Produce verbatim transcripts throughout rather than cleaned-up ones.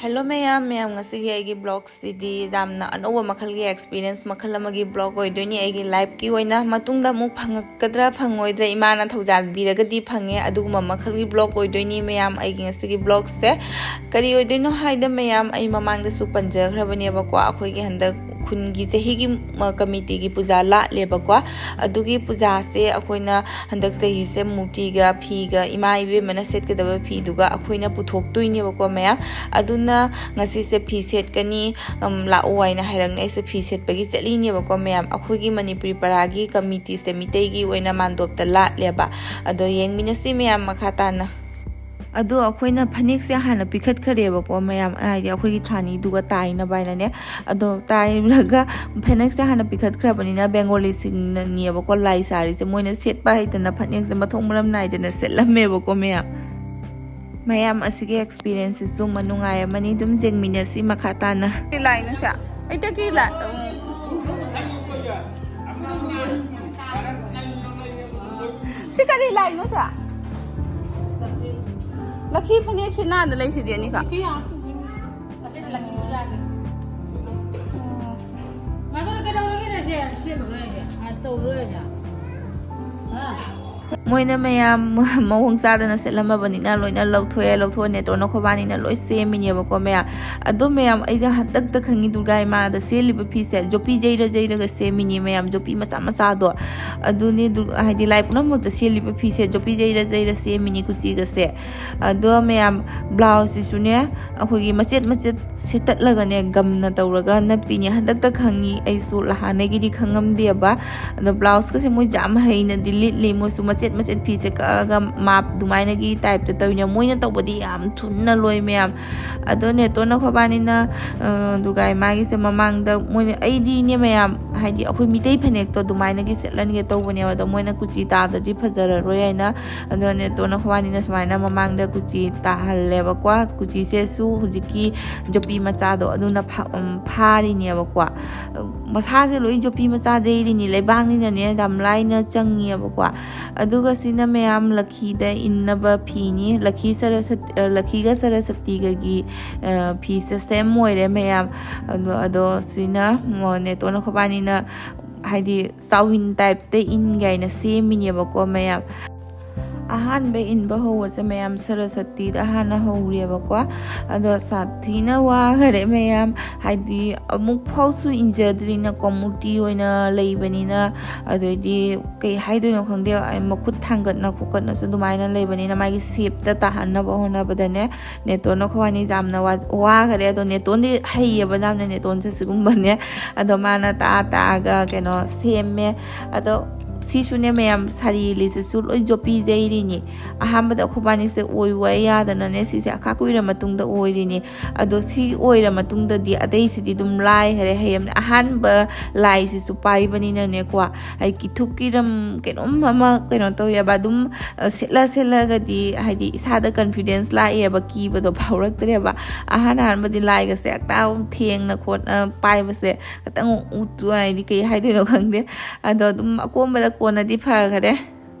Hello ꯃꯌꯥꯝ, ꯃꯌꯥꯝ ꯉꯁꯤꯒꯤ ꯑꯩꯒꯤ vlogꯁꯤꯗꯤ ꯌꯥꯝꯅ ꯑꯅꯧꯕ ꯃꯈꯜꯒꯤ experience ꯃꯈꯜ ꯑꯃꯒꯤ vlog ꯑꯣꯏꯗꯣꯏꯅꯤ꯫ ꯑꯩꯒꯤ lifeꯀꯤ ꯑꯣꯏꯅ ꯃꯇꯨꯡꯗ ꯑꯃꯨꯛ ꯐꯪꯉꯛꯀꯗ꯭ꯔꯥ ꯐꯪꯉꯣꯏꯗ꯭ꯔꯥ, ꯏꯃꯥꯅ ꯊꯧꯖꯥꯜꯕꯤꯔꯒꯗꯤ ꯐꯪꯉꯦ, ꯑꯗꯨꯒꯨꯝꯕ ꯃꯈꯜꯒꯤ vlog ꯑꯣꯏꯗꯣꯏꯅꯤ ꯃꯌꯥꯝ꯫ ꯑꯩꯒꯤ ꯉꯁꯤꯒꯤ vlogꯁꯦ ꯀꯔꯤ ꯑꯣꯏꯗꯣꯏꯅꯣ ꯍꯥꯏꯗ ꯃꯌꯥꯝ, ꯑꯩ ꯃꯃꯥꯡꯗꯁꯨ ꯄꯟꯖꯈ꯭ꯔꯕꯅꯦꯕꯀꯣ, ꯑꯩꯈꯣꯏꯒꯤ ꯍꯟꯗꯛ ꯈꯨꯟꯒꯤ ꯆꯍꯤꯒꯤ committeeꯒꯤ ꯄꯨꯖꯥ ꯂꯥꯠꯂꯦꯕꯀꯣ꯫ ꯑꯗꯨꯒꯤ ꯄꯨꯖꯥꯁꯦ ꯑꯩꯈꯣꯏꯅ ꯍꯟꯗꯛ ꯆꯍꯤꯁꯦ ꯃꯨꯔꯇꯤꯒ ꯐꯤꯒ ꯏꯃꯥ ꯏꯕꯦꯝꯃꯅ ꯁꯦꯠꯀꯗꯕ ꯐꯤꯗꯨꯒ ꯑꯩꯈꯣꯏꯅ ꯄꯨꯊꯣꯛꯇꯣꯏꯅꯦꯕꯀꯣ ꯃꯌꯥꯝ꯫ ꯑꯗꯨꯅ ꯉꯁꯤꯁꯦ ꯐꯤ ꯁꯦꯠꯀꯅꯤ, ꯎꯝ, ꯂꯥꯛꯑꯣ ꯍꯥꯏꯅ ꯍꯥꯏꯔꯛꯅꯦ꯫ ꯑꯩꯁꯦ ꯐꯤ ꯁꯦꯠꯄꯒꯤ ꯆꯠꯂꯤꯅꯦꯕꯀꯣ ꯃꯌꯥꯝ꯫ ꯑꯩꯈꯣꯏꯒꯤ ꯃꯅꯤꯄꯨꯔꯤ ꯄꯔꯥꯒꯤ committeeꯁꯦ ꯃꯤꯇꯩꯒꯤ ꯑꯣꯏꯅ ꯃꯥꯟꯗꯣꯞꯇ ꯂꯥꯠꯂꯦꯕ꯫ ꯑꯗꯣ ꯌꯦꯡꯃꯤꯟꯅꯁꯤ ꯃꯌꯥꯝ ꯃꯈꯥ ꯇꯥꯅ꯫ ꯑꯗꯣ ꯑꯩꯈꯣꯏꯅ ꯐꯅꯦꯛꯁꯦ ꯍꯥꯟꯅ ꯄꯤꯈꯠꯈ꯭ꯔꯦꯕꯀꯣ ꯃꯌꯥꯝ, ꯍꯥꯏꯗꯤ ꯑꯩꯈꯣꯏꯒꯤ ꯊꯥꯅꯤꯗꯨꯒ ꯇꯥꯏꯅꯕ ꯍꯥꯏꯅꯅꯦ꯫ ꯑꯗꯣ ꯇꯥꯏꯔꯒ ꯐꯅꯦꯛꯁꯦ ꯍꯥꯟꯅ ꯄꯤꯈꯠꯈ꯭ꯔꯕꯅꯤꯅ ꯕꯦꯡꯒꯣꯂꯤꯁꯤꯡꯅꯅꯦꯕꯀꯣ ꯂꯥꯏ ꯁꯥꯔꯤꯁꯦ, ꯃꯣꯏꯅ ꯁꯦꯠꯄ ꯍꯩꯇꯅ ꯐꯅꯦꯛꯁꯦ ꯃꯊꯣꯡ ꯃꯔꯝ ꯅꯥꯏꯗꯅ ꯁꯦꯠꯂꯝꯃꯦꯕꯀꯣ ꯃꯌꯥꯝ꯫ ꯃꯌꯥꯝ ꯑꯁꯤꯒꯤ experienceꯁꯤꯁꯨ ꯅꯨꯡꯉꯥꯏ ꯑꯃꯅꯤ꯫ ꯑꯗꯨꯝ ꯌꯦꯡꯃꯤꯟꯅꯁꯤ ꯃꯈꯥ ꯇꯥꯅ꯫ ꯀꯔꯤ ꯂꯥꯏꯅꯣ ꯁꯦ? ꯑꯩ ꯇꯦꯛꯀꯤ ꯂꯥꯏ-, ꯎꯝ꯫ ꯁꯤ ꯀꯔꯤ ꯂꯥꯏꯅꯣ ꯁꯦ? ꯂꯛꯈꯤ ꯐꯅꯦꯛꯁꯦ ꯅꯥꯗ ꯂꯩꯁꯤꯗꯤ ꯑꯅꯤꯈꯛ꯫ ꯃꯗꯨꯅ ꯀꯩꯗꯧꯔꯒꯦꯅꯦ ꯁꯦ? ꯁꯦꯝꯃꯒ ꯍꯥꯏꯁꯦ? ꯑ, ꯇꯧꯔꯣꯏ ꯍꯥꯏꯁꯦ? ꯑ? ꯃꯣꯏꯅ ꯃꯌꯥꯝ ꯃꯑꯣꯡ ꯆꯥꯗꯅ ꯁꯦꯠꯂꯝꯃꯕꯅꯤꯅ ꯂꯣꯏꯅ ꯂꯧꯊꯣꯛꯑꯦ꯫ ꯂꯧꯊꯣꯛꯑ ꯅꯦꯇꯣꯟꯅ ꯈꯣꯕꯥꯅꯤꯅ ꯂꯣꯏ ꯁꯦꯝꯃꯤꯅꯦꯕꯀꯣ ꯃꯌꯥꯝ꯫ ꯑꯗꯣ ꯃꯌꯥꯝ, ꯑꯩꯅ ꯍꯟꯗꯛꯇ ꯈꯪꯉꯤ ꯗꯨꯔꯒꯥ ꯏꯃꯥꯗ ꯁꯦꯠꯂꯤꯕ ꯐꯤꯁꯦ ꯖꯣꯄꯤ ꯌꯩꯔ ꯌꯩꯔꯒ ꯁꯦꯝꯃꯤꯅꯦ ꯃꯌꯥꯝ, ꯖꯣꯄꯤ ꯃꯆꯥ ꯃꯆꯥꯗꯣ꯫ ꯑꯗꯨꯅꯦ ꯗꯨ-, ꯍꯥꯏꯗꯤ ꯂꯥꯏ ꯄꯨꯝꯅꯃꯛꯇ ꯁꯦꯠꯂꯤꯕ ꯐꯤꯁꯦ ꯖꯣꯄꯤ ꯌꯩꯔ ꯌꯩꯔ ꯁꯦꯝꯃꯤꯅꯦ ꯀꯨꯆꯤꯒꯁꯦ꯫ ꯑꯗꯣ ꯃꯌꯥꯝ, ꯕ꯭ꯂꯥꯎꯁꯁꯤꯁꯨꯅꯦ ꯑꯩꯈꯣꯏꯒꯤ ꯃꯆꯦꯠ ꯃꯆꯦꯠ ꯁꯦꯠꯇꯠꯂꯒꯅꯦ ꯒꯝꯅ ꯇꯧꯔꯒ ꯅꯞꯄꯤꯅꯦ꯫ ꯍꯟꯗꯛꯇ ꯈꯪꯉꯤ, ꯑꯩꯁꯨ ꯍꯥꯟꯅꯒꯤꯗꯤ ꯈꯪꯉꯝꯗꯦꯕ꯫ ꯑꯗꯣ ꯕ꯭ꯂꯥꯎꯁꯀꯁꯦ ꯃꯣꯏ ꯌꯥꯝ ꯍꯩꯅꯗꯤ ꯂꯤꯠꯂꯤ, ꯃꯣꯏꯁꯨ ꯃꯆꯦꯠ ꯃꯆꯦꯠ ꯐꯤꯁꯦ ꯀꯛꯑꯒ ꯃꯥꯞ ꯑꯗꯨꯃꯥꯏꯅꯒꯤ typeꯇ ꯇꯧꯋꯤꯅꯦ꯫ ꯃꯣꯏꯅ ꯇꯧꯕꯗꯤ ꯌꯥꯝ ꯊꯨꯅ ꯂꯣꯏ ꯃꯌꯥꯝ꯫ ꯑꯗꯣ ꯅꯦꯇꯣꯟꯅ ꯈꯣꯕꯥꯅꯤꯅ, ꯑ, ꯗꯨꯔꯒꯥ ꯏꯃꯥꯒꯤꯁꯦ ꯃꯃꯥꯡꯗ ꯃꯣꯏꯅ, ꯑꯩꯗꯤꯅꯦ ꯃꯌꯥꯝ, ꯍꯥꯏꯗꯤ ꯑꯩꯈꯣꯏ ꯃꯤꯇꯩ ꯐꯅꯦꯛꯇꯣ ꯑꯗꯨꯃꯥꯏꯅꯒꯤ ꯁꯦꯠꯍꯟꯒꯦ ꯇꯧꯕꯅꯦꯕ꯫ ꯑꯗꯣ ꯃꯣꯏꯅ ꯀꯨꯆꯤ ꯇꯥꯗꯗꯤ ꯐꯖꯔꯔꯣꯏ ꯍꯥꯏꯅ꯫ ꯑꯗꯣ ꯅꯦꯇꯣꯟꯅ ꯈꯣꯕꯥꯅꯤꯅ ꯁꯨꯃꯥꯏꯅ ꯃꯃꯥꯡꯗ ꯀꯨꯆꯤ ꯇꯥꯍꯜꯂꯦꯕꯀꯣ꯫ ꯀꯨꯆꯤꯁꯦꯁꯨ ꯍꯧꯖꯤꯛꯀꯤ ꯖꯣꯄꯤ ꯃꯆꯥꯗꯣ ꯑꯗꯨꯅ ꯐꯥ-, ꯎꯝ, ꯐꯥꯔꯤꯅꯦꯕꯀꯣ꯫ ꯃꯁꯥꯁꯦ ꯂꯣꯏ ꯖꯣꯄꯤ ꯃꯆꯥ ꯌꯩꯔꯤꯅꯤ, ꯂꯩꯕꯥꯛꯅꯤꯅꯅꯦ ꯌꯥꯝ ꯂꯥꯏꯅ ꯆꯪꯉꯦꯕꯀꯣ꯫ ꯑꯗꯨ ꯑꯗꯨꯒ ꯁꯤꯅ ꯃꯌꯥꯝ ꯂꯛꯈꯤꯗ ꯏꯟꯅꯕ ꯐꯤꯅꯤ꯫ ꯂꯛꯈꯤ ꯁꯔꯁꯇꯤ, ꯑ, ꯂꯛꯈꯤꯒ ꯁꯔꯁꯇꯤꯒꯒꯤ, ꯑ, ꯐꯤꯁꯦ ꯁꯦꯝ ꯑꯣꯏꯔꯦ ꯃꯌꯥꯝ꯫ ꯑꯗꯣ, ꯑꯗꯣ ꯁꯤꯅ ꯃꯣ-, ꯅꯦꯇꯣꯟ ꯑꯩꯈꯣꯏꯕꯥꯅꯤꯅ ꯍꯥꯏꯗꯤ ꯆꯥꯎꯋꯤꯟ ꯇꯥꯏꯞꯇ ꯏꯟꯒꯦ ꯍꯥꯏꯅ ꯁꯦꯝꯃꯤꯅꯦꯕꯀꯣ ꯃꯌꯥꯝ꯫ ꯑꯍꯥꯟꯕ ꯏꯟꯕ ꯍꯧꯕꯁꯦ ꯃꯌꯥꯝ ꯁꯔꯁꯇꯤꯗ ꯍꯥꯟꯅ ꯍꯧꯔꯦꯕꯀꯣ꯫ ꯑꯗꯣ ꯁꯥꯊꯤꯅ ꯋꯥꯈꯔꯦ ꯃꯌꯥꯝ, ꯍꯥꯏꯗꯤ ꯑꯃꯨꯛ ꯐꯥꯎꯁꯨ ꯏꯟꯖꯗ꯭ꯔꯤꯅꯀꯣ, ꯃꯨꯔꯇꯤ ꯑꯣꯏꯅ ꯂꯩꯕꯅꯤꯅ꯫ ꯑꯗꯩꯗꯤ ꯀꯩ ꯍꯥꯏꯗꯣꯏꯅꯣ ꯈꯪꯗꯦ, ꯑꯩ ꯃꯈꯨꯠ ꯊꯥꯡꯒꯠꯅ ꯈꯣꯠꯀꯠꯅꯁꯨ ꯑꯗꯨꯃꯥꯏꯅ ꯂꯩꯕꯅꯤꯅ ꯃꯥꯒꯤ ꯁꯦꯞꯇ ꯇꯥꯍꯟꯅꯕ ꯍꯣꯠꯅꯕꯗꯅꯦ ꯅꯦꯇꯣꯟ ꯑꯩꯈꯣꯏꯕꯥꯅꯤ ꯌꯥꯝꯅ ꯋꯥ-, ꯋꯥꯈꯔꯦ꯫ ꯑꯗꯣ ꯅꯦꯇꯣꯟꯗꯤ ꯍꯩꯌꯦꯕ ꯌꯥꯝꯅ, ꯅꯦꯇꯣꯟꯁꯦ ꯁꯤꯒꯨꯝꯕꯅꯦ꯫ ꯑꯗꯣ ꯃꯥꯅ ꯇꯥꯛꯑ ꯇꯥꯛꯑꯒ ꯀꯩꯅꯣ ꯁꯦꯝꯃꯦ꯫ ꯑꯗꯣ ꯁꯤꯁꯨꯅꯦ ꯃꯌꯥꯝ, ꯁꯥꯔꯤ ꯏꯜꯂꯤꯁꯤꯁꯨ ꯂꯣꯏ ꯖꯣꯄꯤ ꯖꯩꯔꯤꯅꯤ꯫ ꯑꯍꯥꯟꯕꯗ ꯑꯩꯈꯣꯏꯕꯥꯅꯤꯁꯦ ꯑꯣꯏ ꯋꯥꯏ ꯌꯥꯗꯅꯅꯦ ꯁꯤꯁꯦ ꯑꯈꯥ ꯀꯨꯏꯔ ꯃꯇꯨꯡꯗ ꯑꯣꯏꯔꯤꯅꯤ꯫ ꯑꯗꯣ ꯁꯤ ꯑꯣꯏꯔ ꯃꯇꯨꯡꯗꯗꯤ ꯑꯇꯩꯁꯤꯗꯤ ꯑꯗꯨꯝ ꯂꯥꯏꯈꯔꯦ꯫ ꯍꯌꯦꯡ ꯑꯍꯥꯟꯕ ꯂꯥꯏꯁꯤꯁꯨ ꯄꯥꯏꯕꯅꯤꯅꯅꯦꯀꯣ, ꯑꯩ ꯀꯤꯊꯨꯞ ꯀꯤꯔꯝ ꯀꯩꯅꯣꯝ ꯑꯃ ꯀꯩꯅꯣ ꯇꯧꯋꯦꯕ꯫ ꯑꯗꯨꯝ, ꯑ, ꯁꯦꯠꯂ ꯁꯦꯠꯂꯒꯗꯤ ꯍꯥꯏꯗꯤ ꯏꯁꯥꯗ ꯀꯟꯐꯤꯗꯦꯟꯁ ꯂꯥꯛꯑꯦꯕ, ꯀꯤꯕꯗꯣ ꯐꯥꯎꯔꯛꯇ꯭ꯔꯦꯕ꯫ ꯑꯍꯥꯟ ꯑꯍꯥꯟꯕꯗꯤ ꯂꯥꯏꯒꯁꯦ ꯍꯦꯛꯇ ꯊꯦꯡꯅ ꯈꯣꯠꯅ ꯄꯥꯏꯕꯁꯦ ꯈꯤꯇꯪ ꯎ-, ꯍꯥꯏꯗꯤ ꯀꯩ ꯍꯥꯏꯗꯣꯏꯅꯣ ꯈꯪꯗꯦ꯫ ꯑꯗꯣ ꯑꯗꯨꯝ ꯑꯀꯣꯝꯕꯗ ꯀꯣꯟꯅꯗꯤ ꯐꯈꯔꯦ꯫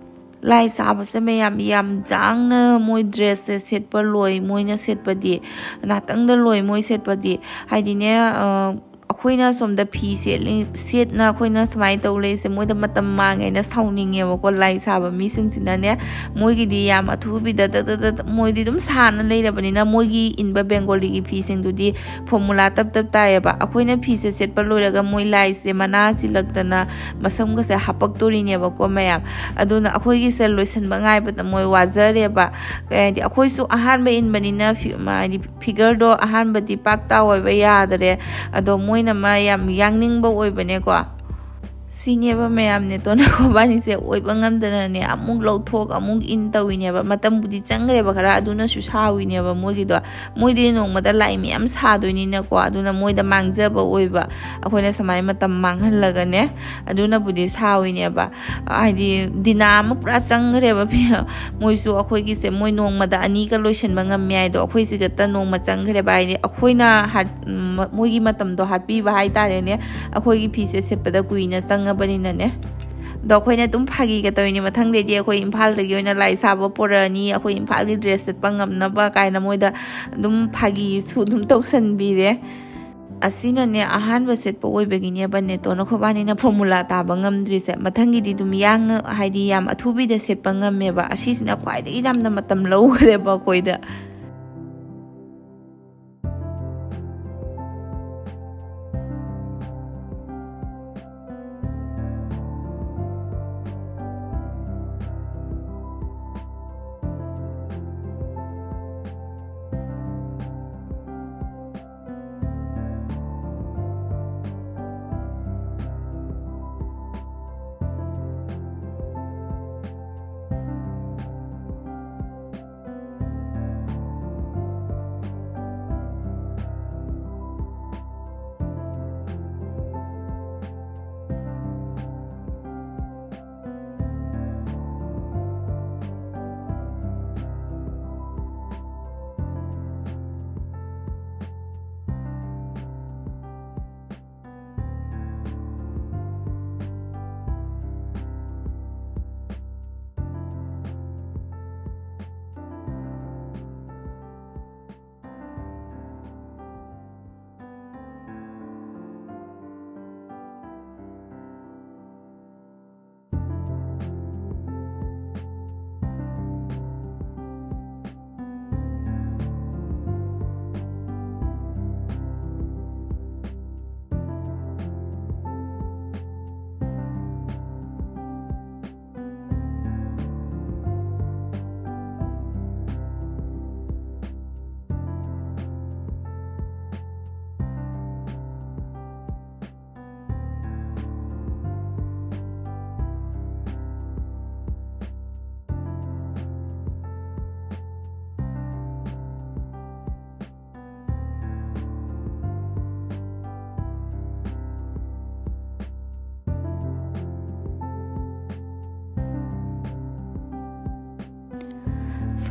ꯂꯥꯏ ꯁꯥꯕꯁꯦ ꯃꯌꯥꯝ ꯌꯥꯝ ꯆꯥꯡꯅ ꯃꯣꯏ ꯗ꯭ꯔꯦꯁꯁꯦ ꯁꯦꯠꯄ ꯂꯣꯏ, ꯃꯣꯏꯅ ꯁꯦꯠꯄꯗꯤ ꯉꯥꯛꯇꯪꯗ ꯂꯣꯏ ꯃꯣꯏ ꯁꯦꯠꯄꯗꯤ꯫ ꯍꯥꯏꯗꯤꯅꯦ, ꯑ, ꯑꯩꯈꯣꯏꯅ ꯁꯣꯝꯗ ꯐꯤ ꯁꯦꯠꯂꯤ, ꯁꯦꯠꯅ ꯑꯩꯈꯣꯏꯅ ꯁꯨꯃꯥꯏꯅ ꯇꯧ ꯂꯩꯔꯤꯁꯦ ꯃꯣꯏꯗ ꯃꯇꯝ ꯃꯥꯡꯉꯦꯅ ꯁꯥꯎꯅꯤꯡꯉꯦꯕꯀꯣ ꯂꯥꯏ ꯁꯥꯕ ꯃꯤꯁꯤꯡꯁꯤꯅꯅꯦ꯫ ꯃꯣꯏꯒꯤꯗꯤ ꯌꯥꯝ ꯑꯊꯨꯕꯤꯗ ꯇꯠ ꯇꯠ ꯇꯠ ꯃꯣꯏꯗꯤ ꯑꯗꯨꯝ ꯁꯥꯅ ꯂꯩꯔꯕꯅꯤꯅ ꯃꯣꯏꯒꯤ ꯏꯟꯕ ꯕꯦꯡꯒꯣꯂꯤꯒꯤ ꯐꯤꯁꯤꯡꯗꯨꯗꯤ ꯐꯣꯔꯃꯨꯂꯥ ꯇꯞ ꯇꯞ ꯇꯥꯏꯌꯦꯕ꯫ ꯑꯩꯈꯣꯏꯅ ꯐꯤꯁꯦ ꯁꯦꯠꯄ ꯂꯣꯏꯔꯒ ꯃꯣꯏ ꯂꯥꯏꯁꯦ ꯃꯅꯥ ꯆꯤꯜꯂꯛꯇꯅ ꯃꯁꯝꯒꯁꯦ ꯍꯥꯄꯛꯇꯣꯔꯤꯅꯦꯕꯀꯣ ꯃꯌꯥꯝ꯫ ꯑꯗꯨꯅ ꯑꯩꯈꯣꯏꯒꯤꯁꯦ ꯂꯣꯏꯁꯤꯟꯕ ꯉꯥꯏꯕꯗ ꯃꯣꯏ ꯋꯥꯖꯔꯦꯕ꯫ ꯍꯥꯏꯗꯤ ꯑꯩꯈꯣꯏꯁꯨ ꯑꯍꯥꯟꯕ ꯏꯟꯕꯅꯤꯅ ꯐꯤ-, ꯃ-, ꯍꯥꯏꯗꯤ ꯐꯤꯒꯔꯗꯣ ꯑꯍꯥꯟꯕꯗꯤ ꯄꯥꯛ ꯇꯥꯎ ꯑꯣꯏꯕ ꯌꯥꯗꯔꯦ꯫ ꯑꯗꯣ ꯃꯣꯏꯅ ꯃꯥ ꯌꯥꯝ ꯌꯥꯡꯅꯤꯡꯕ ꯑꯣꯏꯕꯅꯦꯀꯣ꯫ ꯁꯤꯅꯦꯕ ꯃꯌꯥꯝ ꯅꯦꯇꯣꯟ ꯑꯩꯈꯣꯏꯕꯥꯅꯤꯁꯦ ꯑꯣꯏꯕ ꯉꯝꯗꯅꯅꯦ ꯑꯃꯨꯛ ꯂꯧꯊꯣꯛ ꯑꯃꯨꯛ ꯏꯟ ꯇꯧꯋꯤꯅꯦꯕ꯫ ꯃꯇꯝꯕꯨꯗꯤ ꯆꯪꯈ꯭ꯔꯦꯕ ꯈꯔ, ꯑꯗꯨꯅꯁꯨ ꯁꯥꯎꯋꯤꯅꯦꯕ ꯃꯣꯏꯒꯤꯗꯣ꯫ ꯃꯣꯏꯗꯤ ꯅꯣꯡꯃꯗ ꯂꯥꯏ ꯃꯌꯥꯝ ꯁꯥꯗꯣꯏꯅꯤꯅꯀꯣ, ꯑꯗꯨꯅ ꯃꯣꯏꯗ ꯃꯥꯡꯖꯕ ꯑꯣꯏꯕ꯫ ꯑꯩꯈꯣꯏꯅ ꯁꯨꯃꯥꯏꯅ ꯃꯇꯝ ꯃꯥꯡꯍꯜꯂꯒꯅꯦ, ꯑꯗꯨꯅꯕꯨꯗꯤ ꯁꯥꯎꯋꯤꯅꯦꯕ꯫ ꯍꯥꯏꯗꯤ ꯗꯤꯅꯥ ꯑꯃ ꯄꯨꯔꯥ ꯆꯪꯈ꯭ꯔꯦꯕ꯫ ꯃꯣꯏꯁꯨ ꯑꯩꯈꯣꯏꯒꯤꯁꯦ ꯃꯣꯏ ꯅꯣꯡꯃꯗ ꯑꯅꯤꯒ ꯂꯣꯏꯁꯤꯟꯕ ꯉꯝꯃꯦ ꯍꯥꯏꯗꯣ, ꯑꯩꯈꯣꯏꯁꯤꯒꯇ ꯅꯣꯡꯃ ꯆꯪꯈ꯭ꯔꯦꯕ꯫ ꯍꯥꯏꯗꯤ ꯑꯩꯈꯣꯏꯅ ꯍꯥꯠ-, ꯃ-, ꯃꯣꯏꯒꯤ ꯃꯇꯝꯗꯣ ꯍꯥꯠꯄꯤꯕ ꯍꯥꯏꯇꯥꯔꯦꯅꯦ꯫ ꯑꯩꯈꯣꯏꯒꯤ ꯐꯤꯁꯦ ꯁꯦꯠꯄꯗ ꯀꯨꯏꯅ ꯆꯪꯉꯕꯅꯤꯅꯅꯦ꯫ ꯑꯗꯣ ꯑꯩꯈꯣꯏꯅ ꯑꯗꯨꯝ ꯐꯥꯒꯤꯒ ꯇꯧꯔꯤꯅꯤ, ꯃꯊꯪꯗꯩꯗꯤ ꯑꯩꯈꯣꯏ ꯏꯝꯐꯥꯜꯗꯒꯤ ꯑꯣꯏꯅ ꯂꯥꯏ ꯁꯥꯕ ꯄꯨꯔꯛꯑꯅꯤ, ꯑꯩꯈꯣꯏ ꯏꯝꯐꯥꯜꯒꯤ ꯗ꯭ꯔꯦꯁ ꯁꯦꯠꯄ ꯉꯝꯅꯕ ꯀꯥꯏꯅ ꯃꯣꯏꯗ ꯑꯗꯨꯝ ꯐꯥꯒꯤꯁꯨ ꯑꯗꯨꯝ ꯇꯧꯁꯟꯕꯤꯔꯦ꯫ ꯑꯁꯤꯅꯅꯦ ꯑꯍꯥꯟꯕ ꯁꯦꯠꯄ ꯑꯣꯏꯕꯒꯤꯅꯦꯕ ꯅꯦꯇꯣꯟ ꯑꯩꯈꯣꯏꯕꯥꯅꯤꯅ ꯐꯣꯔꯃꯨꯂꯥ ꯇꯥꯕ ꯉꯝꯗ꯭ꯔꯤꯁꯦ꯫ ꯃꯊꯪꯒꯤꯗꯤ ꯑꯗꯨꯝ ꯌꯥꯡꯅ, ꯍꯥꯏꯗꯤ ꯌꯥꯝ ꯑꯊꯨꯕꯤꯗ ꯁꯦꯠꯄ ꯉꯝꯃꯦꯕ꯫ ꯑꯁꯤꯁꯤꯅ ꯈ꯭ꯋꯥꯏꯗꯒꯤ ꯌꯥꯝꯅ ꯃꯇꯝ ꯂꯧꯈ꯭ꯔꯦꯕ ꯑꯩꯈꯣꯏꯗ꯫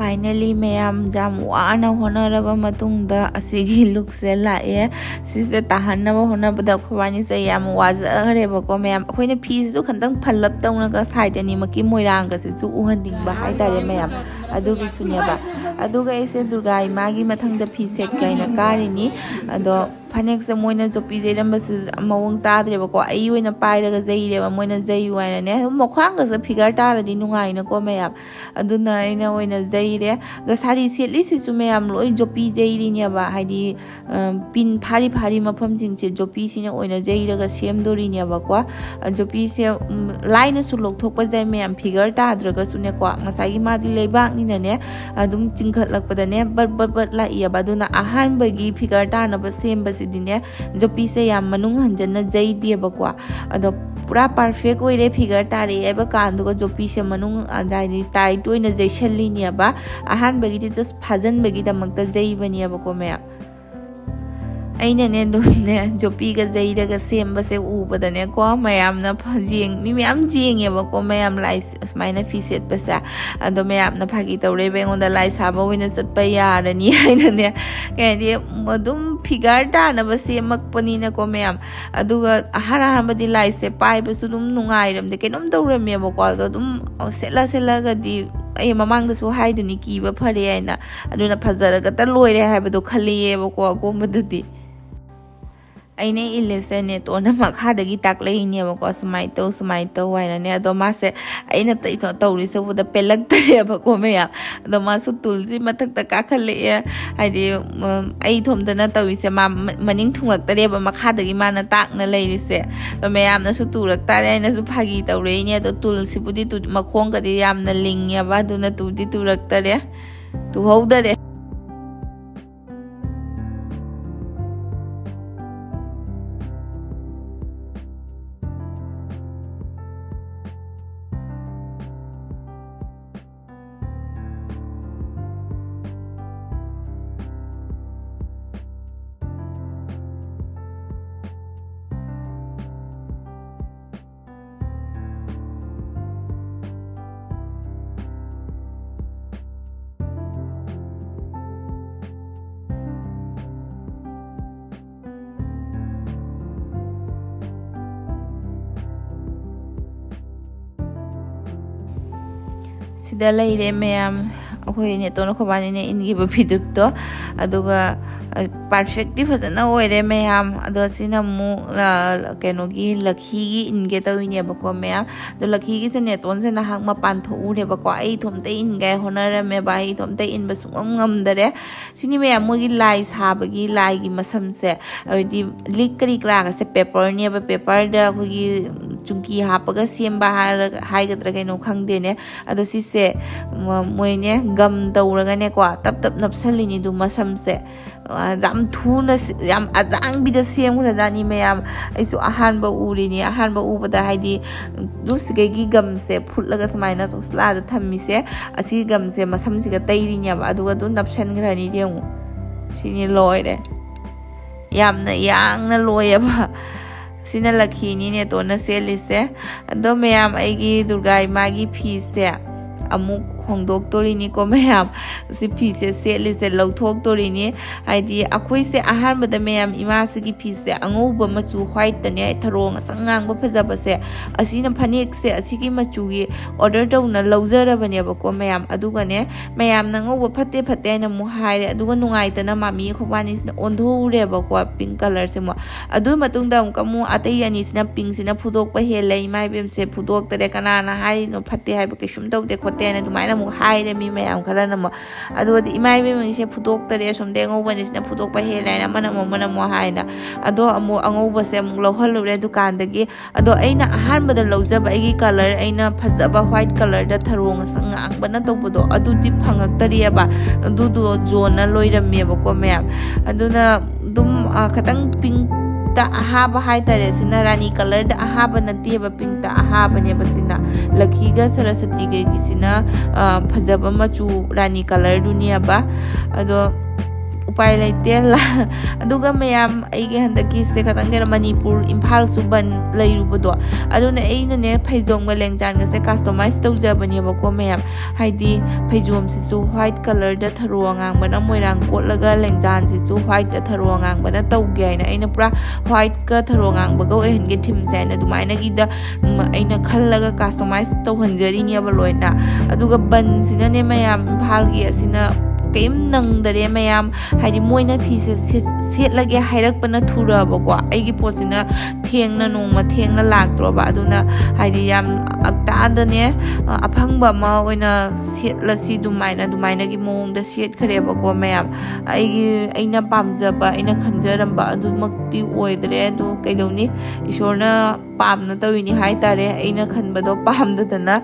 Finally ꯃꯌꯥꯝ ꯌꯥꯝ ꯋꯥꯅ ꯍꯣꯠꯅꯔꯕ ꯃꯇꯨꯡꯗ ꯑꯁꯤꯒꯤ lookꯁꯦ ꯂꯥꯛꯑꯦ꯫ ꯁꯤꯁꯦ ꯇꯥꯍꯟꯅꯕ ꯍꯣꯠꯅꯕꯗ ꯑꯩꯈꯣꯏꯕꯥꯅꯤꯁꯦ ꯌꯥꯝ ꯋꯥꯖꯈ꯭ꯔꯦꯕꯀꯣ ꯃꯌꯥꯝ꯫ ꯑꯩꯈꯣꯏꯅ ꯐꯤꯁꯤꯁꯨ ꯈꯤꯇꯪ ꯐꯜꯂꯞ ꯇꯧꯅꯒ side ꯑꯅꯤꯃꯛꯀꯤ ꯃꯣꯏꯔꯥꯡꯒꯁꯤꯁꯨ ꯎꯍꯟꯅꯤꯡꯕ ꯍꯥꯏꯇꯥꯔꯦ ꯃꯌꯥꯝ, ꯑꯗꯨꯒꯤꯁꯨꯅꯦꯕ꯫ ꯑꯗꯨꯒ ꯑꯩꯁꯦ ꯗꯨꯔꯒꯥ ꯏꯃꯥꯒꯤ ꯃꯊꯪꯗ ꯐꯤ ꯁꯦꯠꯀꯦ ꯍꯥꯏꯅ ꯀꯥꯔꯤꯅꯤ꯫ ꯑꯗꯣ ꯐꯅꯦꯛꯁꯦ ꯃꯣꯏꯅ ꯖꯣꯄꯤ ꯌꯩꯔꯝꯕꯁꯤ ꯃꯑꯣꯡ ꯆꯥꯗ꯭ꯔꯦꯕꯀꯣ꯫ ꯑꯩ ꯑꯣꯏꯅ ꯄꯥꯏꯔꯒ ꯌꯩꯔꯦꯕ, ꯃꯣꯏꯅ ꯌꯩꯌꯨ ꯍꯥꯏꯅꯅꯦ꯫ ꯑꯗꯨꯝ ꯃꯈ꯭ꯋꯥꯡꯒꯁꯦ figure ꯇꯥꯔꯗꯤ ꯅꯨꯡꯉꯥꯏꯅꯀꯣ ꯃꯌꯥꯝ꯫ ꯑꯗꯨꯅ ꯑꯩꯅ ꯑꯣꯏꯅ ꯌꯩꯔꯦ꯫ ꯑꯗꯣ ꯁꯥꯔꯤ ꯁꯦꯠꯂꯤꯁꯤꯁꯨ ꯃꯌꯥꯝ ꯂꯣꯏ ꯖꯣꯄꯤ ꯌꯩꯔꯤꯅꯦꯕ, ꯍꯥꯏꯗꯤ, ꯑ, ꯄꯤꯟ ꯐꯥꯔꯤ ꯐꯥꯔꯤ ꯃꯐꯝꯁꯤꯡꯁꯦ ꯖꯣꯄꯤꯁꯤꯅ ꯑꯣꯏꯅ ꯌꯩꯔꯒ ꯁꯦꯝꯗꯣꯔꯤꯅꯦꯕꯀꯣ꯫ ꯑ, ꯖꯣꯄꯤꯁꯦ, ꯎꯝ, ꯂꯥꯏꯅꯁꯨ ꯂꯧꯊꯣꯛꯄ ꯌꯥꯏ ꯃꯌꯥꯝ, figure ꯇꯥꯗ꯭ꯔꯒꯁꯨꯅꯦꯀꯣ꯫ ꯉꯁꯥꯏꯒꯤ ꯃꯥꯗꯤ ꯂꯩꯕꯥꯛꯅꯤꯅꯅꯦ, ꯑꯗꯨꯝ ꯆꯤꯡꯈꯠꯂꯛꯄꯗꯅꯦ ꯕꯠ ꯕꯠ ꯕꯠ ꯂꯥꯛꯏꯑꯕ꯫ ꯑꯗꯨꯅ ꯑꯍꯥꯟꯕꯒꯤ figure ꯇꯥꯅꯕ ꯁꯦꯝꯕꯁꯤꯗꯤꯅꯦ, ꯖꯣꯄꯤꯁꯦ ꯌꯥꯝ ꯃꯅꯨꯡ ꯍꯟꯖꯟꯅ ꯌꯩꯗꯦꯕꯀꯣ꯫ ꯑꯗꯣ ꯄꯨꯔꯥ perfect ꯑꯣꯏꯔꯦ, figure ꯇꯥꯔꯛꯑꯦ ꯍꯥꯏꯕ ꯀꯥꯟꯗꯨꯒ ꯖꯣꯄꯤꯁꯦ ꯃꯅꯨꯡ, ꯍꯥꯏꯗꯤ tight ꯑꯣꯏꯅ ꯌꯩꯁꯜꯂꯤꯅꯦꯕ꯫ ꯑꯍꯥꯟꯕꯒꯤꯗꯤ just ꯐꯥꯖꯟꯕꯒꯤꯗꯃꯛꯇ ꯌꯩꯕꯅꯦꯕꯀꯣ ꯃꯌꯥꯝ꯫ ꯑꯩꯅꯅꯦ ꯑꯗꯨꯝꯅꯦ ꯖꯣꯄꯤꯒ ꯌꯩꯔꯒ ꯁꯦꯝꯕꯁꯦ ꯎꯕꯗꯅꯦꯀꯣ, ꯃꯌꯥꯝꯅ ꯐ-, ꯌꯦꯡ-, ꯃꯤ ꯃꯌꯥꯝ ꯌꯦꯡꯉꯦꯕꯀꯣ, ꯃꯌꯥꯝ ꯂꯥꯏ ꯁ-, ꯁꯨꯃꯥꯏꯅ ꯐꯤ ꯁꯦꯠꯄꯁꯦ꯫ ꯑꯗꯣ ꯃꯌꯥꯝꯅ ꯐꯥꯒꯤ ꯇꯧꯔꯦꯕ ꯑꯩꯉꯣꯟꯗ, "ꯂꯥꯏ ꯁꯥꯕ ꯑꯣꯏꯅ ꯆꯠꯄ ꯌꯥꯔꯅꯤ" ꯍꯥꯏꯅꯅꯦ꯫ ꯀꯩ ꯍꯥꯏꯗꯤ, ꯑꯗꯨꯝ figure ꯇꯥꯅꯕ ꯁꯦꯝꯃꯛꯄꯅꯤꯅꯀꯣ ꯃꯌꯥꯝ꯫ ꯑꯗꯨꯒ ꯑꯍꯥꯟ ꯑꯍꯥꯟꯕꯗꯤ ꯂꯥꯏꯁꯦ ꯄꯥꯏꯕꯁꯨ ꯑꯗꯨꯝ ꯅꯨꯡꯉꯥꯏꯔꯝꯗꯦ, ꯀꯩꯅꯣꯝ ꯇꯧꯔꯝꯃꯦꯕꯀꯣ꯫ ꯑꯗꯣ ꯑꯗꯨꯝ ꯁꯦꯠꯂ ꯁꯦꯠꯂꯒꯗꯤ, ꯑꯩ ꯃꯃꯥꯡꯗꯁꯨ ꯍꯥꯏꯗꯨꯅꯤ ꯀꯤꯕ ꯐꯔꯦ ꯍꯥꯏꯅ꯫ ꯑꯗꯨꯅ ꯐꯖꯔꯒꯇ ꯂꯣꯏꯔꯦ ꯍꯥꯏꯕꯗꯣ ꯈꯜꯂꯤꯑꯕꯀꯣ ꯑꯀꯣꯟꯕꯗꯗꯤ꯫ ꯑꯩꯅ ꯏꯜꯂꯤꯁꯦ ꯅꯦꯇꯣꯟꯅ ꯃꯈꯥꯗꯒꯤ ꯇꯥꯛꯂꯛꯏꯅꯦꯕꯀꯣ, "ꯁꯨꯃꯥꯏꯅ ꯇꯧ, ꯁꯨꯃꯥꯏꯅ ꯇꯧ" ꯍꯥꯏꯅꯅꯦ꯫ ꯑꯗꯣ ꯃꯥꯁꯦ ꯑꯩꯅ ꯇ-, ꯇꯧꯔꯤꯁꯦ ꯎꯕꯗ ꯄꯦꯜꯂꯛꯇꯔꯦꯕꯀꯣ ꯃꯌꯥꯝ꯫ ꯑꯗꯣ ꯃꯥꯁꯨ ꯇꯨꯜꯁꯤ ꯃꯊꯛꯇ ꯀꯥꯈꯠꯂꯛꯑꯦ, ꯍꯥꯏꯗꯤ, ꯎꯝ, ꯑꯩ ꯏꯊꯣꯝꯇꯅ ꯇꯧꯔꯤꯁꯦ, ꯃꯥ ꯃ-, ꯃꯅꯤꯡ ꯊꯨꯡꯂꯛꯇꯔꯦꯕ, ꯃꯈꯥꯗꯒꯤ ꯃꯥꯅ ꯇꯥꯛꯅ ꯂꯩꯔꯤꯁꯦ꯫ ꯑꯗꯣ ꯃꯌꯥꯝꯅꯁꯨ ꯇꯨꯔꯛꯇꯥꯔꯦ ꯍꯥꯏꯅꯁꯨ ꯐꯥꯒꯤ ꯇꯧꯔꯛꯏꯅꯦ꯫ ꯑꯗꯣ ꯇꯨꯜꯁꯤꯕꯨꯗꯤ ꯇꯨ-, ꯃꯈꯣꯡꯒꯗꯤ ꯌꯥꯝꯅ ꯂꯤꯡꯉꯦꯕ, ꯑꯗꯨꯅ ꯇꯨꯗꯤ ꯇꯨꯔꯛꯇꯔꯦ, ꯇꯨꯍꯧꯗꯔꯦ꯫ ꯁꯤꯗ ꯂꯩꯔꯦ ꯃꯌꯥꯝ, ꯑꯩꯈꯣꯏ ꯅꯦꯇꯣꯟ ꯑꯩꯈꯣꯏꯕꯥꯅꯤꯅ ꯏꯟꯈꯤꯕ ꯐꯤꯗꯨꯞꯇꯣ꯫ ꯑꯗꯨꯒ ꯄꯔꯐꯦꯛꯇꯤ ꯐꯖꯅ ꯑꯣꯏꯔꯦ ꯃꯌꯥꯝ꯫ ꯑꯗꯣ ꯁꯤꯅ ꯑꯃꯨꯛ ꯀꯩꯅꯣꯒꯤ ꯂꯛꯈꯤꯒꯤ ꯏꯟꯒꯦ ꯇꯧꯔꯤꯅꯦꯕꯀꯣ ꯃꯌꯥꯝ꯫ ꯑꯗꯣ ꯂꯛꯈꯤꯒꯤꯁꯦ ꯅꯦꯇꯣꯟꯁꯦ ꯅꯍꯥꯛ ꯃꯄꯥꯟ ꯊꯣꯛꯎꯔꯦꯕꯀꯣ꯫ ꯑꯩ ꯏꯊꯣꯝꯇ ꯏꯟꯒꯦ ꯍꯣꯠꯅꯔꯝꯃꯦꯕ, ꯑꯩ ꯏꯊꯣꯝꯇ ꯏꯟꯕ ꯁꯨꯡꯉꯝ ꯉꯝꯗꯔꯦ꯫ ꯁꯤꯅꯤ ꯃꯌꯥꯝ ꯃꯣꯏꯒꯤ ꯂꯥꯏ ꯁꯥꯕꯒꯤ ꯂꯥꯏꯒꯤ ꯃꯁꯝꯁꯦ, ꯍꯥꯏꯗꯤ ꯂꯤꯛ ꯀꯔꯤ ꯀꯔꯥꯒꯁꯦ ꯄꯦꯄꯔꯅꯦꯕ꯫ ꯄꯦꯄꯔꯗ ꯑꯩꯈꯣꯏꯒꯤ ꯆꯨꯡꯀꯤ ꯍꯥꯞꯄꯒ ꯁꯦꯝꯕ ꯍꯥꯏꯔ-, ꯍꯥꯏꯒꯗ꯭ꯔꯥ ꯀꯩꯅꯣ ꯈꯪꯗꯦꯅꯦ꯫ ꯑꯗꯣ ꯁꯤꯁꯦ ꯃ-, ꯃꯣꯏꯅꯦ ꯒꯝ ꯇꯧꯔꯒꯅꯦꯀꯣ ꯇꯞ ꯇꯞ ꯅꯞꯁꯜꯂꯤꯅꯤ ꯑꯗꯨ ꯃꯁꯝꯁꯦ꯫ ꯑ, ꯌꯥꯝ ꯊꯨꯅ ꯁꯤ-, ꯌꯥꯝ ꯑꯖꯥꯡꯕꯤꯗ ꯁꯦꯝꯈ꯭ꯔꯖꯥꯠꯅꯤ ꯃꯌꯥꯝ꯫ ꯑꯩꯁꯨ ꯑꯍꯥꯟꯕ ꯎꯔꯤꯅꯤ꯫ ꯑꯍꯥꯟꯕ ꯎꯕꯗ ꯍꯥꯏꯗꯤ ꯂꯨꯁꯤꯈꯩꯒꯤ ꯒꯝꯁꯦ ꯐꯨꯠꯂꯒ ꯁꯨꯃꯥꯏꯅ ꯆꯣꯁꯂꯥꯗ ꯊꯝꯃꯤꯁꯦ, ꯑꯁꯤ ꯒꯝꯁꯦ ꯃꯁꯝꯁꯤꯒ ꯇꯩꯔꯤꯅꯦꯕ꯫ ꯑꯗꯨꯒ ꯑꯗꯨꯝ ꯅꯞꯁꯟꯈ꯭ꯔꯅꯤ ꯌꯦꯡꯉꯨ꯫ ꯁꯤꯅꯤ ꯂꯣꯏꯔꯦ꯫ ꯌꯥꯝꯅ ꯌꯥꯡꯅ ꯂꯣꯏꯌꯦꯕ꯫ ꯁꯤꯅ ꯂꯛꯈꯤꯅꯤ ꯅꯦꯇꯣꯟꯅ ꯁꯦꯠꯂꯤꯁꯦ꯫ ꯑꯗꯣ ꯃꯌꯥꯝ, ꯑꯩꯒꯤ ꯗꯨꯔꯒꯥ ꯏꯃꯥꯒꯤ ꯐꯤꯁꯦ ꯑꯃꯨꯛ ꯍꯣꯡꯗꯣꯛꯇꯣꯔꯤꯅꯤꯀꯣ ꯃꯌꯥꯝ꯫ ꯁꯤ ꯐꯤꯁꯦ ꯁꯦꯠꯂꯤꯁꯦ ꯂꯧꯊꯣꯛꯇꯣꯔꯤꯅꯤ꯫ ꯍꯥꯏꯗꯤ ꯑꯩꯈꯣꯏꯁꯦ ꯑꯍꯥꯟꯕꯗ ꯃꯌꯥꯝ ꯏꯃꯥꯁꯤꯒꯤ ꯐꯤꯁꯦ ꯑꯉꯧꯕ ꯃꯆꯨ whiteꯇꯅꯦ, ꯊꯔꯣ ꯉꯁꯪ ꯉꯥꯡꯕ ꯐꯖꯕꯁꯦ, ꯑꯁꯤꯅ ꯐꯅꯦꯛꯁꯦ ꯑꯁꯤꯒꯤ ꯃꯆꯨꯒꯤ order ꯇꯧꯅ ꯂꯧꯖꯔꯕꯅꯦꯕꯀꯣ ꯃꯌꯥꯝ꯫ ꯑꯗꯨꯒꯅꯦ ꯃꯌꯥꯝꯅ ꯑꯉꯧꯕ ꯐꯠꯇꯦ ꯐꯠꯇꯦ ꯍꯥꯏꯅ ꯑꯃꯨꯛ ꯍꯥꯏꯔꯦ꯫ ꯑꯗꯨꯒ ꯅꯨꯡꯉꯥꯏꯇꯅ ꯃꯥꯃꯤ ꯑꯩꯈꯣꯏꯕꯥꯅꯤꯁꯤꯅ ꯑꯣꯟꯊꯣꯛꯎꯔꯦꯕꯀꯣ pink colourꯁꯦ ꯑꯃꯨꯛ꯫ ꯑꯗꯨꯒꯤ ꯃꯇꯨꯡꯗ ꯑꯃꯨꯛꯀ ꯑꯃꯨꯛ ꯑꯇꯩ ꯑꯅꯤꯁꯤꯅ pinkꯁꯤꯅ ꯐꯨꯗꯣꯛꯄ ꯍꯦꯜꯂꯦ꯫ ꯏꯃꯥ ꯏꯕꯦꯝꯁꯦ ꯐꯨꯗꯣꯛꯇꯔꯦ, ꯀꯅꯥꯅ ꯍꯥꯏꯔꯤꯅꯣ ꯐꯠꯇꯦ ꯍꯥꯏꯕ ꯀꯩꯁꯨꯝ ꯇꯧꯗꯦ ꯈꯣꯠꯇꯦ ꯍꯥꯏꯅ ꯑꯗꯨꯃꯥꯏꯅ ꯑꯃꯨꯛ ꯍꯥꯏꯔꯦ ꯃꯤ ꯃꯌꯥꯝ ꯈꯔꯅ ꯑꯃꯨꯛ꯫ ꯑꯗꯨꯒꯗꯤ ꯏꯃꯥ ꯏꯕꯦꯝꯃꯒꯤꯁꯦ ꯐꯨꯗꯣꯛꯇꯔꯦ, ꯑꯁꯣꯝꯗ ꯑꯉꯧꯕꯅꯤꯁꯤꯅ ꯐꯨꯗꯣꯛꯄ ꯍꯦꯜꯂꯦ ꯍꯥꯏꯅ ꯑꯃꯅ ꯑꯃꯨꯛ ꯑꯃꯅ ꯑꯃꯨꯛ ꯍꯥꯏꯅ꯫ ꯑꯗꯣ ꯑꯃꯨꯛ ꯑꯉꯧꯕꯁꯦ ꯑꯃꯨꯛ ꯂꯧꯍꯜꯂꯨꯔꯦ ꯗꯨꯀꯥꯟꯗꯒꯤ꯫ ꯑꯗꯣ ꯑꯩꯅ ꯑꯍꯥꯟꯕꯗ ꯂꯧꯖꯕ ꯑꯩꯒꯤ colour, ꯑꯩꯅ ꯐꯖꯕ white colourꯗ ꯊꯔꯣ ꯉꯁꯪ ꯉꯥꯡꯕꯅ ꯇꯧꯕꯗꯣ, ꯑꯗꯨꯗꯤ ꯐꯪꯉꯛꯇꯔꯤꯑꯕ꯫ ꯑꯗꯨꯗꯣ ꯖꯣꯟꯅ ꯂꯣꯏꯔꯝꯃꯦꯕꯀꯣ ꯃꯌꯥꯝ꯫ ꯑꯗꯨꯅ ꯑꯗꯨꯝ, ꯑ, ꯈꯤꯇꯪ pinkꯇ ꯑꯍꯥꯕ ꯍꯥꯏꯇꯥꯔꯦ꯫ ꯁꯤꯅ ꯔꯥꯅꯤ colourꯗ ꯑꯍꯥꯕ ꯅꯠꯇꯦꯕ, pinkꯇ ꯑꯍꯥꯕꯅꯦꯕ ꯁꯤꯅ꯫ ꯂꯛꯈꯤꯒ ꯁꯔꯁꯇꯤꯒꯒꯤꯁꯤꯅ, ꯑ, ꯐꯖꯕ ꯃꯆꯨ ꯔꯥꯅꯤ colourꯗꯨꯅꯦꯕ꯫ ꯑꯗꯣ ꯎꯄꯥꯏ ꯂꯩꯇꯦ꯫ ꯑꯗꯨꯒ ꯃꯌꯥꯝ, ꯑꯩꯒꯤ ꯍꯟꯗꯛꯀꯤꯁꯦ ꯈꯇꯪ ꯀꯩꯅꯣ, ꯃꯅꯤꯄꯨꯔ ꯏꯝꯐꯥꯜꯁꯨ ꯕꯟ ꯂꯩꯔꯨꯕꯗꯣ, ꯑꯗꯨꯅ ꯑꯩꯅꯅꯦ ꯐꯩꯖꯣꯝꯒ ꯂꯦꯡꯖꯥꯟꯒꯁꯦ ꯀꯁꯇꯃꯥꯏꯁ ꯇꯧꯖꯕꯅꯦꯕꯀꯣ ꯃꯌꯥꯝ꯫ ꯍꯥꯏꯗꯤ ꯐꯩꯖꯣꯝꯁꯤꯁꯨ ꯋꯥꯏꯠ ꯀꯂꯔꯗ ꯊꯔꯣ ꯑꯉꯥꯡꯕꯅ ꯃꯣꯏꯔꯥꯡ ꯀꯣꯠꯂꯒ, ꯂꯦꯡꯖꯥꯟꯁꯤꯁꯨ ꯋꯥꯏꯠꯇ ꯊꯔꯣ ꯑꯉꯥꯡꯕꯅ ꯇꯧꯒꯦ ꯍꯥꯏꯅ ꯑꯩꯅ ꯄꯨꯔꯥ ꯋꯥꯏꯠꯀ ꯊꯔꯣ ꯑꯉꯥꯡꯕꯒ ꯑꯣꯏꯍꯟꯒꯦ ꯊꯤꯝꯁꯦ ꯍꯥꯏꯅ ꯑꯗꯨꯃꯥꯏꯅꯒꯤꯗ ꯎꯝ, ꯑꯩꯅ ꯈꯜꯂꯒ ꯀꯁꯇꯃꯥꯏꯁ ꯇꯧꯍꯟꯖꯔꯤꯅꯦꯕ ꯂꯣꯏꯅ꯫ ꯑꯗꯨꯒ ꯕꯟꯁꯤꯅꯅꯦ ꯃꯌꯥꯝ, ꯏꯝꯐꯥꯜꯒꯤ ꯑꯁꯤꯅ ꯀꯩꯝ ꯅꯪꯗꯔꯦ ꯃꯌꯥꯝ꯫ ꯍꯥꯏꯗꯤ ꯃꯣꯏꯅ ꯐꯤꯁꯦ ꯁꯦꯠ-, ꯁꯦꯠꯂꯒꯦ ꯍꯥꯏꯔꯛꯄꯅ ꯊꯨꯔꯕꯀꯣ, ꯑꯩꯒꯤ ꯄꯣꯠꯁꯤꯅ ꯊꯦꯡꯅ, ꯅꯣꯡꯃ ꯊꯦꯡꯅ ꯂꯥꯛꯇ꯭ꯔꯣꯕ꯫ ꯑꯗꯨꯅ ꯍꯥꯏꯗꯤ ꯌꯥꯝ ꯑꯛꯇꯥꯗꯅꯦ, ꯑ, ꯑꯐꯪꯕ ꯑꯃ ꯑꯣꯏꯅ ꯁꯦꯠꯂꯁꯤ ꯑꯗꯨꯃꯥꯏꯅ, ꯑꯗꯨꯃꯥꯏꯅꯒꯤ ꯃꯑꯣꯡꯗ ꯁꯦꯠꯈ꯭ꯔꯦꯕꯀꯣ ꯃꯌꯥꯝ꯫ ꯑꯩꯒꯤ, ꯑꯩꯅ ꯄꯥꯝꯖꯕ, ꯑꯩꯅ ꯈꯟꯖꯔꯝꯕ ꯑꯗꯨꯃꯛꯇꯤ ꯑꯣꯏꯗ꯭ꯔꯦ꯫ ꯑꯗꯨ ꯀꯩꯗꯧꯅꯤ, ꯏꯁꯣꯔꯅ ꯄꯥꯝꯅ ꯇꯧꯔꯤꯅꯤ ꯍꯥꯏꯇꯥꯔꯦ, ꯑꯩꯅ ꯈꯟꯕꯗꯣ ꯄꯥꯝꯗꯗꯅ꯫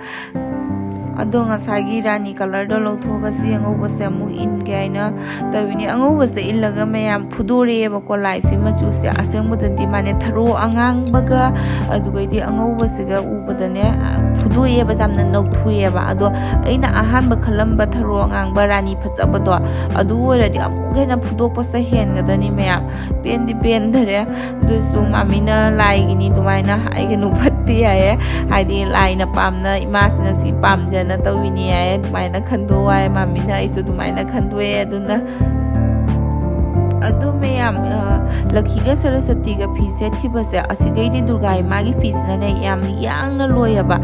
ꯑꯗꯣ ꯉꯁꯥꯏꯒꯤ ꯔꯥꯅꯤ ꯀꯂꯔꯗꯣ ꯂꯧꯊꯣꯛꯑꯒ ꯁꯤ ꯑꯉꯧꯕꯁꯦ ꯑꯃꯨꯛ ꯏꯟꯒꯦ ꯍꯥꯏꯅ ꯇꯧꯔꯤꯅꯤ꯫ ꯑꯉꯧꯕꯁꯦ ꯏꯜꯂꯒ ꯃꯌꯥꯝ ꯐꯨꯗꯣꯔꯛꯑꯦꯕꯀꯣ, ꯂꯥꯏꯁꯤ ꯃꯆꯨꯁꯦ꯫ ꯑꯁꯦꯡꯕꯗꯗꯤ ꯃꯥꯅꯦ ꯊꯔꯣ ꯑꯉꯥꯡꯕꯒ ꯑꯗꯨꯒꯩꯗꯤ ꯑꯉꯧꯕꯁꯤꯒ ꯎꯕꯗꯅꯦ ꯐꯨꯗꯣꯛꯑꯦꯕ, ꯌꯥꯝꯅ ꯅꯧꯊꯣꯛꯑꯦꯕ꯫ ꯑꯗꯣ ꯑꯩꯅ ꯑꯍꯥꯟꯕ ꯈꯜꯂꯝꯕ ꯊꯔꯣ ꯑꯉꯥꯡꯕ ꯔꯥꯅꯤ ꯐꯖꯕꯗꯣ, ꯑꯗꯨ ꯑꯣꯏꯔꯗꯤ ꯑꯃꯨꯛ ꯍꯦꯟꯅ ꯐꯨꯗꯣꯛꯄꯁꯦ ꯍꯦꯟꯒꯗꯅꯤ ꯃꯌꯥꯝ꯫ ꯄꯦꯟꯗꯤ ꯄꯦꯟꯗꯔꯦ꯫ ꯑꯗꯨꯁꯨ ꯃꯥꯃꯤꯅ ꯂꯥꯏꯒꯤꯅꯤ ꯑꯗꯨꯃꯥꯏꯅ ꯍꯥꯏꯒꯅꯨ, ꯐꯠꯇꯦ ꯍꯥꯏꯌꯦ꯫ ꯍꯥꯏꯗꯤ ꯂꯥꯏꯅ ꯄꯥꯝꯅ, ꯏꯃꯥꯁꯤꯅ ꯁꯤ ꯄꯥꯝꯖꯅ ꯇꯧꯏꯅꯤ ꯍꯥꯏꯌꯦ, ꯑꯗꯨꯃꯥꯏꯅ ꯈꯟꯗꯣꯛꯑꯣ ꯍꯥꯏ꯫ ꯃꯥꯃꯤꯅ ꯑꯩꯁꯨ ꯑꯗꯨꯃꯥꯏꯅ ꯈꯟꯗꯣꯛꯑꯦ꯫ ꯑꯗꯨꯅ ꯑꯗꯨ ꯃꯌꯥꯝ, ꯑ, ꯂꯛꯈꯤꯒ ꯁꯔꯁꯇꯤꯒ ꯐꯤ ꯁꯦꯠꯈꯤꯕꯁꯦ, ꯑꯁꯤꯒꯩꯗꯤ ꯗꯨꯔꯒꯥ ꯏꯃꯥꯒꯤ ꯐꯤꯁꯤꯅꯅꯦ ꯌꯥꯝ ꯌꯥꯡꯅ ꯂꯣꯏꯌꯦꯕ꯫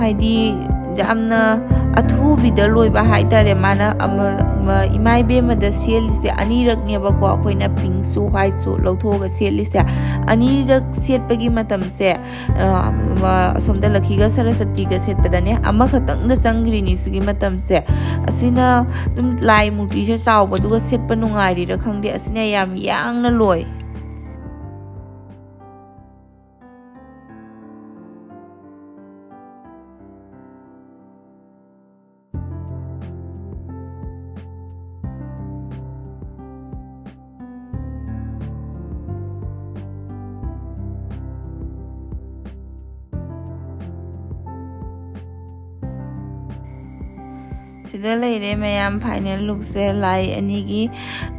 ꯍꯥꯏꯗꯤ ꯌꯥꯝꯅ ꯑꯊꯨꯕꯤꯗ ꯂꯣꯏꯕ ꯍꯥꯏꯇꯥꯔꯦ꯫ ꯃꯥꯅ ꯑꯃ, ꯑꯃ, ꯏꯃꯥ ꯏꯕꯦꯝꯃꯗ ꯁꯦꯠꯂꯤꯁꯦ ꯑꯅꯤꯔꯛꯅꯦꯕꯀꯣ, ꯑꯩꯈꯣꯏꯅ ꯄꯤꯡꯁꯨ ꯋꯥꯏꯠꯁꯨ ꯂꯧꯊꯣꯛꯑꯒ ꯁꯦꯠꯂꯤꯁꯦ꯫ ꯑꯅꯤꯔꯛ ꯁꯦꯠꯄꯒꯤ ꯃꯇꯝꯁꯦ, ꯑ, ꯑꯃ, ꯑꯁꯣꯝꯗ ꯂꯛꯈꯤꯒ ꯁꯔꯁꯇꯤꯒ ꯁꯦꯠꯄꯗꯅꯦ ꯑꯃꯈꯛꯇꯪꯗ ꯆꯪꯈ꯭ꯔꯤꯅꯤ ꯁꯤꯒꯤ ꯃꯇꯝꯁꯦ꯫ ꯑꯁꯤꯅ ꯑꯗꯨꯝ ꯂꯥꯏ ꯃꯨꯔꯇꯤꯁꯦ ꯆꯥꯎꯕꯗꯨꯒ ꯁꯦꯠꯄ ꯅꯨꯡꯉꯥꯏꯔꯤꯔꯥ ꯈꯪꯗꯦ, ꯑꯁꯤꯅ ꯌꯥꯝ ꯌꯥꯡꯅ ꯂꯣꯏ꯫ ꯁꯤꯗ ꯂꯩꯔꯦ ꯃꯌꯥꯝ, ꯐꯥꯏꯅꯦꯜ ꯂꯨꯛꯁꯦ ꯂꯥꯏ ꯑꯅꯤꯒꯤ,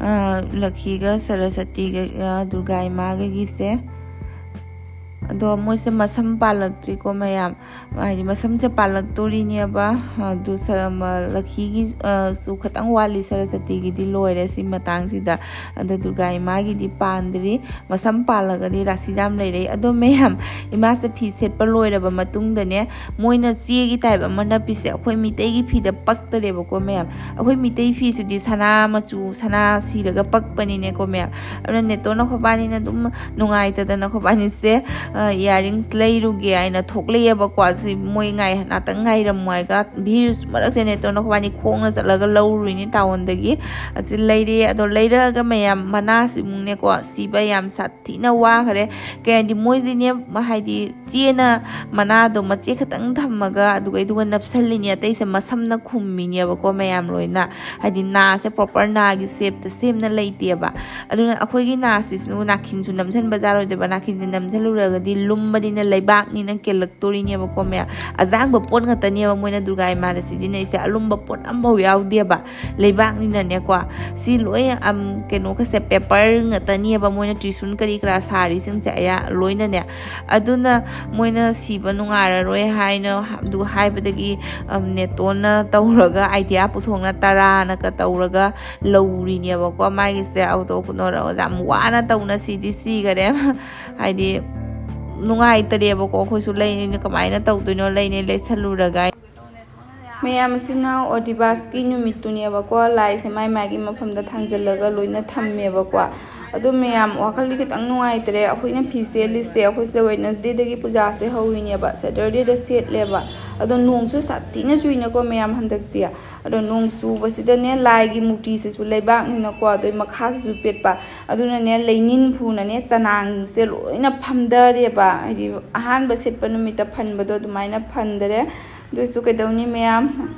ꯑ, ꯂꯛꯈꯤꯒ ꯁꯔꯁꯇꯤꯒ, ꯑ, ꯗꯨꯔꯒꯥ ꯏꯃꯥꯒꯒꯤꯁꯦ꯫ ꯑꯗꯣ ꯃꯣꯏꯁꯦ ꯃꯁꯝ ꯄꯥꯜꯂꯛꯇ꯭ꯔꯤꯀꯣ ꯃꯌꯥꯝ, ꯍꯥꯏꯗꯤ ꯃꯁꯝꯁꯦ ꯄꯥꯜꯂꯛꯇꯣꯔꯤꯅꯦꯕ꯫ ꯑꯗꯨ ꯁ-, ꯃ-, ꯂꯛꯈꯤꯒꯤ, ꯑ, ꯁꯨ ꯈꯇꯪ ꯋꯥꯠꯂꯤ, ꯁꯔꯁꯇꯤꯒꯤꯗꯤ ꯂꯣꯏꯔꯦ ꯁꯤ ꯃꯇꯥꯡꯁꯤꯗ꯫ ꯑꯗꯣ ꯗꯨꯔꯒꯥ ꯏꯃꯥꯒꯤꯗꯤ ꯄꯥꯟꯗ꯭ꯔꯤ꯫ ꯃꯁꯝ ꯄꯥꯜꯂꯒꯗꯤ ꯔꯥꯁꯤꯗꯥꯝ ꯂꯩꯔꯦ꯫ ꯑꯗꯣ ꯃꯌꯥꯝ, ꯏꯃꯥꯁꯦ ꯐꯤ ꯁꯦꯠꯄ ꯂꯣꯏꯔꯕ ꯃꯇꯨꯡꯗꯅꯦ, ꯃꯣꯏꯅ ꯆꯦꯒꯤ ꯇꯥꯏꯞ ꯑꯃ ꯅꯞꯄꯤꯁꯦ ꯑꯩꯈꯣꯏ ꯃꯤꯇꯩꯒꯤ ꯐꯤꯗ ꯄꯛꯇꯔꯦꯕꯀꯣ ꯃꯌꯥꯝ꯫ ꯑꯩꯈꯣꯏ ꯃꯤꯇꯩ ꯐꯤꯁꯤꯗꯤ ꯁꯅꯥ ꯃꯆꯨ, ꯁꯅꯥ ꯁꯤꯔꯒ ꯄꯛꯄꯅꯤꯅꯦꯀꯣ ꯃꯌꯥꯝ꯫ ꯑꯗꯨꯅ ꯅꯦꯇꯣꯟꯅ ꯈꯣꯏꯕꯥꯅꯤꯅ ꯑꯗꯨꯝ ꯅꯨꯡꯉꯥꯏꯇꯗꯅ ꯈꯣꯏꯕꯥꯅꯤꯁꯦ, ꯑ, ꯏꯌꯥꯔꯤꯡꯁ ꯂꯩꯔꯨꯒꯦ ꯍꯥꯏꯅ ꯊꯣꯛꯂꯛꯑꯦꯕꯀꯣ꯫ ꯑꯁꯤ ꯃꯣꯏ ꯉꯥꯏ-, ꯉꯥꯛꯇꯪ ꯉꯥꯏꯔꯝꯃꯣ ꯍꯥꯏꯒ ꯚꯤꯔ ꯃꯔꯛꯁꯦ ꯅꯦꯇꯣꯟꯅ ꯈꯣꯏꯕꯥꯅꯤ ꯈꯣꯡꯅ ꯆꯠꯂꯒ ꯂꯧꯔꯨꯏꯅꯤ ꯇꯥꯎꯟꯗꯒꯤ꯫ ꯑꯁꯤ ꯂꯩꯔꯦ꯫ ꯑꯗꯣ ꯂꯩꯔꯛꯑꯒ ꯃꯌꯥꯝ ꯃꯅꯥꯁꯤꯃꯨꯛꯅꯦꯀꯣ ꯁꯤꯕ ꯌꯥꯝ ꯁꯥꯊꯤꯅ ꯋꯥꯈꯔꯦ꯫ ꯀꯩ ꯍꯥꯏꯗꯤ ꯃꯣꯏꯗꯤꯅꯦ, ꯍꯥꯏꯗꯤ ꯆꯦꯅ ꯃꯅꯥꯗꯣ ꯃꯆꯦꯠ ꯈꯛꯇꯪ ꯊꯝꯃꯒ ꯑꯗꯨꯒ ꯑꯗꯨꯒ ꯅꯞꯁꯜꯂꯤꯅꯤ, ꯑꯇꯩꯁꯦ ꯃꯁꯝꯅ ꯈꯨꯝꯃꯤꯅꯦꯕꯀꯣ ꯃꯌꯥꯝ ꯂꯣꯏꯅ꯫ ꯍꯥꯏꯗꯤ ꯅꯥꯁꯦ ꯄ꯭ꯔꯣꯄꯔ ꯅꯥꯒꯤ ꯁꯦꯞꯇ ꯁꯦꯝꯅ ꯂꯩꯇꯦꯕ꯫ ꯑꯗꯨꯅ ꯑꯩꯈꯣꯏꯒꯤ ꯅꯥꯁꯤꯁꯨ ꯅꯥꯈꯤꯟꯁꯨ ꯅꯝꯁꯤꯟꯕ ꯌꯥꯔꯣꯏꯗꯕ, ꯅꯥꯈꯤꯟꯁꯦ ꯅꯝꯁꯤꯜꯂꯨꯔꯒꯗꯤ ꯂꯨꯝꯕꯅꯤꯅ ꯂꯩꯕꯥꯛꯅꯤꯅ ꯀꯦꯜꯂꯛꯇꯣꯔꯤꯅꯦꯕꯀꯣ ꯃꯌꯥꯝ꯫ ꯑꯖꯥꯡꯕ ꯄꯣꯠ ꯉꯥꯛꯇꯅꯦꯕ ꯃꯣꯏꯅ ꯗꯨꯔꯒꯥ ꯏꯃꯥꯗ ꯁꯤꯖꯤꯟꯅꯩꯁꯦ, ꯑꯂꯨꯝꯕ ꯄꯣꯠ ꯑꯝꯐꯥꯎ ꯌꯥꯎꯗꯦꯕ꯫ ꯂꯩꯕꯥꯛꯅꯤꯅꯅꯦꯀꯣ꯫ ꯁꯤ ꯂꯣꯏ, ꯑꯝ, ꯀꯩꯅꯣꯒꯁꯦ, ꯄꯦꯄꯔ ꯉꯥꯛꯇꯅꯦꯕ ꯃꯣꯏꯅ ꯇ꯭ꯔꯤꯁꯨꯟ ꯀꯔꯤ ꯀꯔꯥ ꯁꯥꯔꯤꯁꯤꯡꯁꯦ ꯑꯌꯥ-, ꯂꯣꯏꯅꯅꯦ꯫ ꯑꯗꯨꯅ ꯃꯣꯏꯅ ꯁꯤꯕ ꯅꯨꯡꯉꯥꯏꯔꯔꯣꯏ ꯍꯥꯏꯅ ꯑꯗꯨ ꯍꯥꯏꯕꯗꯒꯤ, ꯑꯝ, ꯅꯦꯇꯣꯟꯅ ꯇꯧꯔꯒ, ꯑꯥꯏꯗꯤꯌꯥ ꯄꯨꯊꯣꯛꯅ ꯇꯔꯥꯅꯒ ꯇꯧꯔꯒ ꯂꯧꯔꯤꯅꯦꯕꯀꯣ ꯃꯥꯒꯤꯁꯦ꯫ ꯑꯗꯣ ꯀꯩꯅꯣ ꯌꯥꯝ ꯋꯥꯅ ꯇꯧꯅ ꯁꯤꯗꯤ ꯁꯤꯈꯔꯦ꯫ ꯍꯥꯏꯗꯤ ꯅꯨꯡꯉꯥꯏꯇꯔꯦꯕꯀꯣ, ꯑꯩꯈꯣꯏꯁꯨ ꯂꯩꯅꯤ, ꯀꯃꯥꯏꯅ ꯇꯧꯗꯣꯏꯅꯣ, ꯂꯩꯅꯤ ꯂꯩꯁꯜꯂꯨꯔꯒ꯫ ꯃꯌꯥꯝ ꯑꯁꯤꯅ ꯑꯣꯗꯤꯕꯥꯁꯀꯤ ꯅꯨꯃꯤꯠꯇꯨꯅꯦꯕꯀꯣ, ꯂꯥꯏꯁꯦ ꯃꯥꯏ ꯃꯥꯒꯤ ꯃꯐꯝꯗ ꯊꯥꯡꯖꯜꯂꯒ ꯂꯣꯏꯅ ꯊꯝꯃꯦꯕꯀꯣ꯫ ꯑꯗꯣ ꯃꯌꯥꯝ, ꯋꯥꯈꯜꯗꯤ ꯈꯤꯇꯪ ꯅꯨꯡꯉꯥꯏꯇ꯭ꯔꯦ꯫ ꯑꯩꯈꯣꯏꯅ ꯐꯤ ꯁꯦꯠꯂꯤꯁꯦ, ꯑꯩꯈꯣꯏꯁꯦ ꯋꯦꯗꯅꯁꯗꯦꯗꯒꯤ ꯄꯨꯖꯥꯁꯦ ꯍꯧꯋꯤꯅꯦꯕ, ꯁꯦꯇꯔꯗꯦꯗ ꯁꯦꯠꯂꯦꯕ꯫ ꯑꯗꯣ ꯅꯣꯡꯁꯨ ꯁꯥꯊꯤꯅ ꯆꯨꯏꯅꯀꯣ ꯃꯌꯥꯝ ꯍꯟꯗꯛꯇꯤ꯫ ꯑꯗꯣ ꯅꯣꯡ ꯆꯨꯕꯁꯤꯗꯅꯦ, ꯂꯥꯏꯒꯤ ꯃꯨꯔꯇꯤꯁꯤꯁꯨ ꯂꯩꯕꯥꯛꯅꯤꯅꯀꯣ, ꯑꯗꯩ ꯃꯈꯥꯁꯤꯁꯨ ꯄꯦꯠꯄ꯫ ꯑꯗꯨꯅꯅꯦ, ꯂꯩꯅꯤꯟ ꯐꯨꯅꯅꯦ ꯆꯅꯥꯡꯁꯦ ꯂꯣꯏꯅ ꯐꯝꯊꯔꯦꯕ꯫ ꯍꯥꯏꯗꯤ ꯑꯍꯥꯟꯕ ꯁꯦꯠꯄ ꯅꯨꯃꯤꯠꯇ ꯐꯟꯕꯗꯣ ꯑꯗꯨꯃꯥꯏꯅ ꯐꯟꯗꯔꯦ꯫ ꯑꯗꯨꯁꯨ ꯀꯩꯗꯧꯅꯤ ꯃꯌꯥꯝ,